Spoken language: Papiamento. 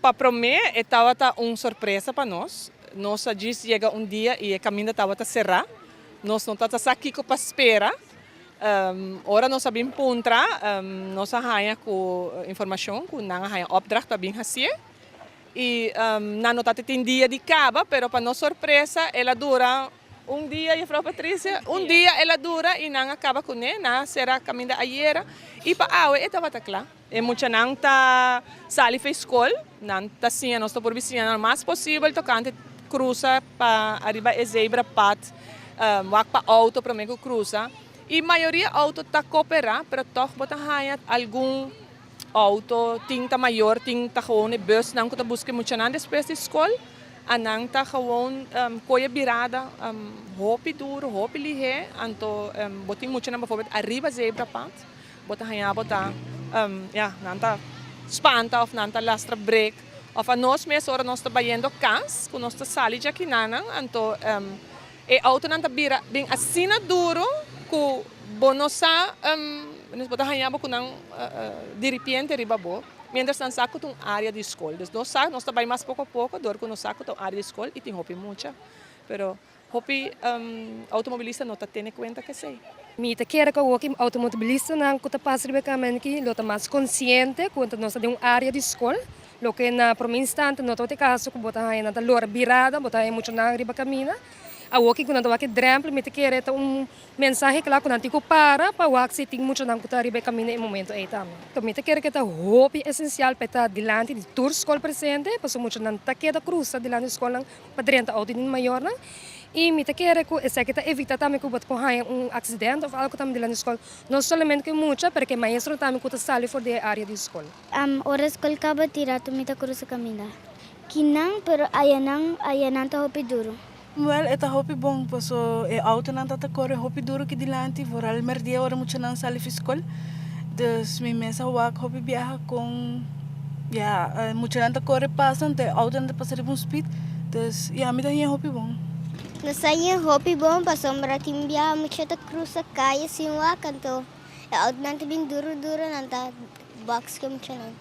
Pa promé e tabata un sorpresa pa nos. Nos a djis yega un dia i e kaminda tabata será. Nos no tabata sa kiko pa spera. Ora nos a bin puntra, nos a haña ku informashon ku nan a haña opdracht pa bin hasié. I nan no tabata tin dia di kaba, pero pa nos sorpresa el a dura un dia, Juffrouw Patricia, un dia el a dura i nan a kaba kuné. Nan a sera kaminda ayera i pa awe e tabata kla. E muchanan ta sali for skol, nan ta siña, nos ta purbi siña nan mas posibel tokante krusa pa ariba e zebrapad, wak pa outo promé ku krusa. I mayoria outo ta koperá, pero tòg bo ta haña algun outo, tin ta mayor, tin ta gewoon e busnan ku ta buska e muchanan despues di skol, a nan ta gewoon koe birada hopi duru, hopi lihé, anto bo tin muchanan baivoorbeeld ariba zebrapad. Bo ta haña bo ta, ya, nan ta spanta of nan ta lastra brek. Of anos mes ora nos ta bayendo kas, ku nos ta sali djakinannan, anto e outonan ta bira bin asina duru ku bo no sa, bo ta haña bo ku nan diripiente riba bo, mientras nan sa ku ta un área di skol. Dus nos sa, nos ta bai mas poko a poko dor ku nos sa ku ta un área di skol i tin hopi mucha. Pero Hopi automobilista no ta tene kuenta ku esei. Mi ta kere ku awor ki automobilistanan ku ta pasa riba e kaminda aki lo ta mas konsiente ku nos ta den un área di skol, loke na promé instante no tabata e kaso ku bo ta haña nan ta lora birada, bo ta haña muchanan riba kaminda. Awor ki ku nan ta wak e drèmpel mi ta kere ta un mensahe kla ku nan tin ku para pa wak si tin muchanan ku ta riba e kaminda e momento ei tambe. Mi ta kere ku e ta hopi esensial pa e ta dilanti di tur skol presente pasobra muchanan ta keda krusa dilanti di skolnan. Pa drenta auto di mayornan y mi ta kere cu esaki ta evita tambe cu bo ta por haya un accidente of algo tambe dilanti scol, no solamente cu e mucha pero cu e maestronan tambe cu ta sali for di e area di scol. Ora scol caba ti rato mi ta crusa caminda kinan pero ayanan ayanan ta hopi duro. Wel e ta hopi bon paso e autonan ta ta core hopi duro ki dilanti vooral merdia ora muchanan sali fi scol dus mi mes a wak hopi biaha con ya muchanan ta core pasa anto e autonan ta pasa riba un speed dus ya mi ta haña hopi bon. Nos a haña hopi bon pasobra tin biaha mucha ta crusa caye sin wak anto e autonan ta bin duro duro nan ta box cu e muchanan.